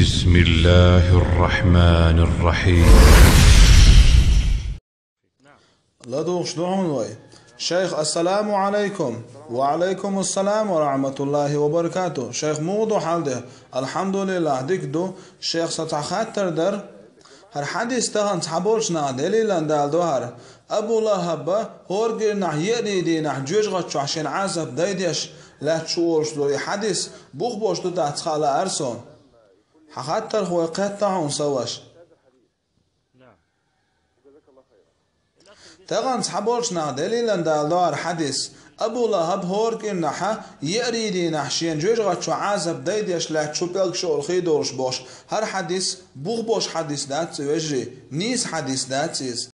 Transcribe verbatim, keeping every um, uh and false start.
بسم الله الرحمن الرحيم. ЛадугӀуш ду хьуна вай. Шайх, ассаламу Ӏалайкум. Ва Ӏалайкум ассалам ва рахьматуллахӀи ва баракатух. Шайх, муха ду хьал де? АлхьамдулиллахӀ, дика ду. Шайх, са цхьа хаттар дар. ХӀара хьадис тахана цхьаболчу наха делилан даладо хӀара. Абу ЛахӀаба хӀора кӀирнахь еарин дийнахь жоьжахати чохь шена Ӏазап дайдеш лаьтташ ву олуш долу и хьадис бух бош ду дац хаалаар суна. Хьан хаттарх вай кхетта хьуна, сан ваша. Тахана цхьаболчу наха делилан даладо хӀара хьадис. Абу ЛахӀаб хӀора кӀирнахьа еарин дийнахь шена жоьжахати чохь Ӏазап дайдеш лаьтташ ву пӀелг шолгӀа хи долуш бохуш. ХӀара хьадис бух бош хьадис дац, вежарий, нийса хьадис дац иза.